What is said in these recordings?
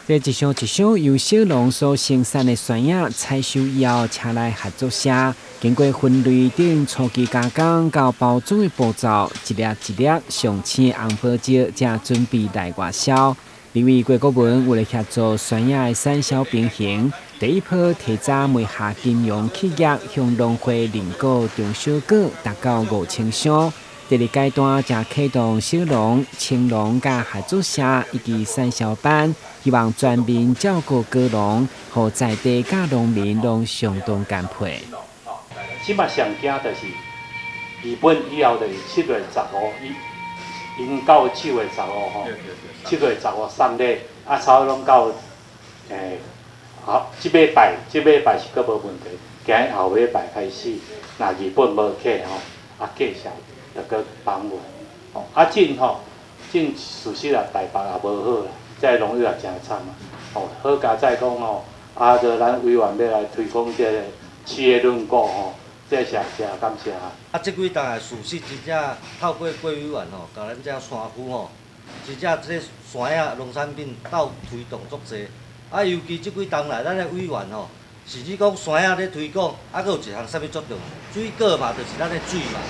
這一箱一箱由小農所生產的酸葉採收以後，車來合作社，經過分類等初級加工到包裝的步驟，一粒一粒上青的紅寶石才準備來外銷。立委郭國文為了協助酸葉的產銷平衡，第一波提早梅下金融企業向農會認購中小果達到5000箱。第二階段才啟動小農、青農佮合作社以及產銷班，希望全面照顧果農，予在地佮農民攏相當乾配。這馬上驚就是日本以後就是7月15，𪜶到7月15吼，七月十五送禮，啊，差不多攏到好，這禮拜是閣無問題，今日後禮拜開始，若日本無客吼，啊，繼續。就閣放緩，吼啊種吼種事實啊，台北也無好啦，這個農藥也誠慘啊，吼好佳哉講吼，啊，著咱委員欲來推廣這個企業認購吼，這是誠感謝啊。啊，這幾冬的事實真正透過郭委員吼，共咱這山區吼，真正這山仔農產品鬥推動足濟。啊，尤其這幾冬來，咱的委員吼，甚至講山仔咧推廣，啊，閣有一項啥物作用？水果嘛，就是咱的水嘛。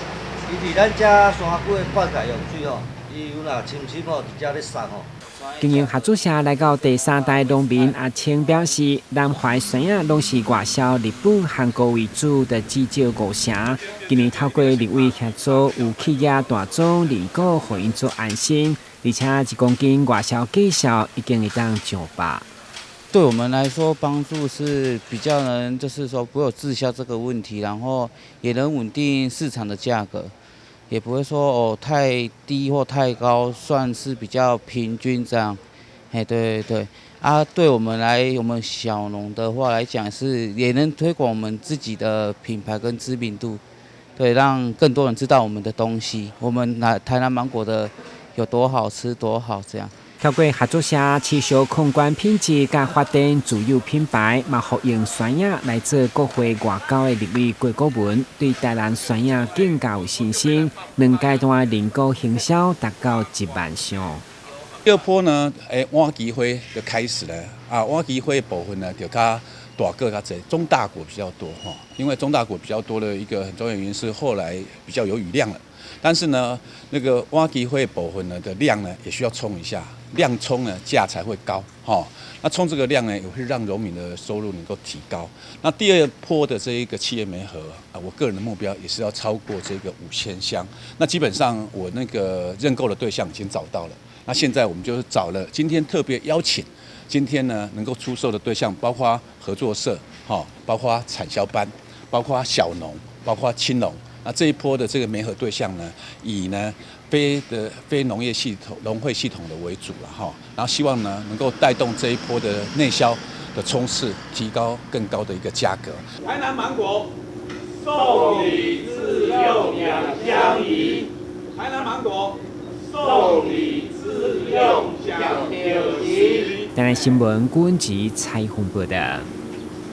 伊佇咱遮山區的灌溉用水吼，伊有若深深吼，佇遮咧送吼。經營合作社來到第三代農民阿青表示，南懷酸葉攏是外銷日本、韓國為主的至少五成。今年透過立委協助，有企業大宗認購，予𪜶做安心，而且1公斤外銷價數已經會當上百。對我們來說，幫助是比較能，就是說不會有滯銷這個問題，然後也能穩定市場的價格，也不會說哦太低或太高，算是比較平均這樣。嘿，對對對，啊，對我們來，我們小農的話來講，是也能推廣我們自己的品牌跟知名度，對，讓更多人知道我們的東西，我們南台南芒果的有多好吃，多好這樣。透過合作社持續控管品質，佮發展自有品牌，嘛予用酸葉來做國會外交的立委郭國文，對台南酸葉更加有信心。兩階段認購行銷達到1萬箱。第二波呢，晚期花就開始了啊，晚期花部分呢，就較大果較濟，中大果比較多哈。因為中大果比較多的一個很重要原因是後來比較有雨量了，但是呢，那個晚期花部分呢的量呢也需要衝一下。量衝呢，價才會高，哈。那衝這個量呢，也會讓農民的收入能夠提高。那第二波的這一個企業媒合啊，我個人的目標也是要超過這個5000箱。那基本上我那個認購的對象已經找到了。那現在我們就是找了，今天特別邀請，今天呢能夠出售的對象，包括合作社，哈，包括產銷班，包括小農，包括青農。那這一波的這個媒合對象呢，以呢非農業系統、農會系統的為主了哈，然後希望呢能夠帶動這一波的內銷的衝刺，提高更高的一個價格。台南芒果，送禮自用兩相宜。台南芒果，送禮自用享有時。台南新聞郭文吉採訪報道。